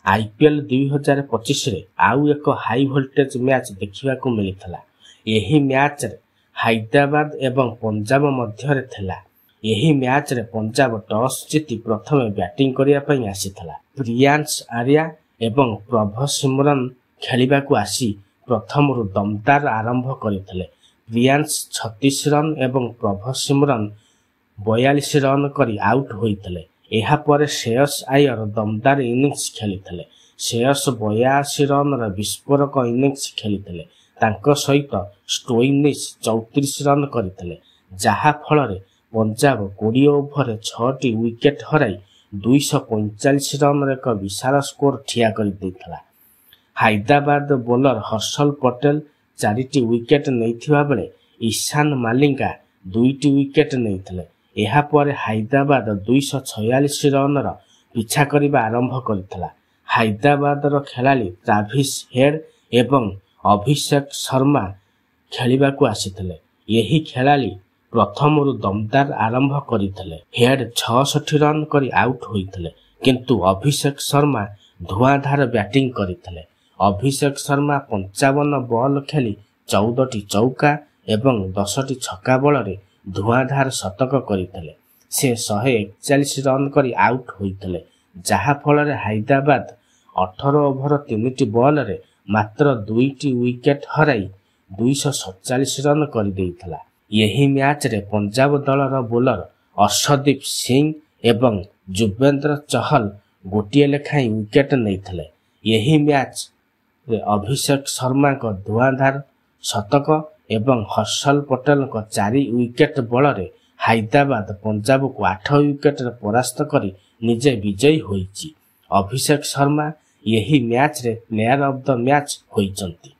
IPL 2025ରେ ଆଉ ଏକ high voltage match ଦେଖିବାକୁ ମିଳିଥିଲା। ଏହି ମ୍ୟାଚରେ ହାଇଦ୍ରାବାଦ ଏବଂ ପଞ୍ଜାବ ମଧ୍ୟରେ ଥିଲା। ଏହି ମ୍ୟାଚରେ ପଞ୍ଜାବ ଟସ୍ ଜିତି ପ୍ରଥମେ ବ୍ୟାଟିଂ କରିବା ପାଇଁ ଆସିଥିଲା। ପ୍ରିୟାଂଶ ଆର୍ୟା ଏବଂ ପ୍ରଭସିମରନ ଖେଳିବାକୁ ଆସି ପ୍ରଥମରୁ ଦମଦାର ଆରମ୍ଭ କରିଥିଲେ। ପ୍ରିୟାଂଶ 36 ରନ୍ ଏବଂ ପ୍ରଭସିମରନ 42 ରନ୍ କରି ଆଉଟ୍ ହୋଇଥିଲେ। ଏହାପରେ ଶ୍ରେୟସ ଆୟର ଦମଦାର ଇନିଂସ ଖେଳିଥିଲେ। ଶ୍ରେୟସ 82 ରନର ବିସ୍ଫୋରକ ଇନିଂସ ଖେଳିଥିଲେ। ତାଙ୍କ ସହିତ ଷ୍ଟୋଇନିସ୍ 34 ରନ୍ କରିଥିଲେ, ଯାହା ଫଳରେ ପଞ୍ଜାବ 20 ଓଭରରେ 6ଟି ୱିକେଟ୍ ହରାଇ 245 ରନର ଏକ ବିଶାଳ ସ୍କୋର ଠିଆ କରିଦେଇଥିଲା। ହାଇଦ୍ରାବାଦ ବୋଲର ହର୍ଷଲ ପଟେଲ 4ଟି ୱିକେଟ୍ ନେଇଥିବା ବେଳେ ଈଶାନ ମାଲିଙ୍ଗା 2ଟି ୱିକେଟ୍ ନେଇଥିଲେ। ଏହାପରେ ହାଇଦ୍ରାବାଦ 246 ରନର ପିଛା କରିବା ଆରମ୍ଭ କରିଥିଲା। ହାଇଦ୍ରାବାଦର ଖେଳାଳି ଟ୍ରାଭିସ୍ ହେଡ୍ ଏବଂ ଅଭିଷେକ ଶର୍ମା ଖେଳିବାକୁ ଆସିଥିଲେ। ଏହି ଖେଳାଳି ପ୍ରଥମରୁ ଦମଦାର ଆରମ୍ଭ କରିଥିଲେ। ହେଡ୍ 66 ରନ୍ କରି ଆଉଟ୍ ହୋଇଥିଲେ, କିନ୍ତୁ ଅଭିଷେକ ଶର୍ମା ଧୂଆଁଧାର ବ୍ୟାଟିଂ କରିଥିଲେ। ଅଭିଷେକ ଶର୍ମା 55 ବଲ୍ ଖେଳି 14ଟି ଚୌକା ଏବଂ 10ଟି ଛକା ବଳରେ ଧୂଆଁଧାର ଶତକ କରିଥିଲେ। ସେ 141 ରନ୍ କରି ଆଉଟ୍ ହୋଇଥିଲେ, ଯାହା ଫଳରେ ହାଇଦ୍ରାବାଦ 18 ଓଭର 3ଟି ବଲରେ ମାତ୍ର 2ଟି ୱିକେଟ୍ ହରାଇ 247 ରନ୍ କରିଦେଇଥିଲା। ଏହି ମ୍ୟାଚରେ ପଞ୍ଜାବ ଦଳର ବୋଲର ଅର୍ଶଦୀପ ସିଂ ଏବଂ ଯୁଜବେନ୍ଦ୍ର ଚହଲ ଗୋଟିଏ ଲେଖାଏଁ ୱିକେଟ୍ ନେଇଥିଲେ। ଏହି ମ୍ୟାଚରେ ଅଭିଷେକ ଶର୍ମାଙ୍କ ଧୂଆଁଧାର ଶତକ ଏବଂ ହର୍ଷଲ ପଟେଲଙ୍କ 4 ୱିକେଟ୍ ବଳରେ ହାଇଦ୍ରାବାଦ ପଞ୍ଜାବକୁ 8 ୱିକେଟରେ ପରାସ୍ତ କରି ନିଜେ ବିଜୟୀ ହୋଇଛି। ଅଭିଷେକ ଶର୍ମା ଏହି ମ୍ୟାଚରେ ପ୍ଲେୟାର ଅଫ୍ the match ହୋଇଛନ୍ତି।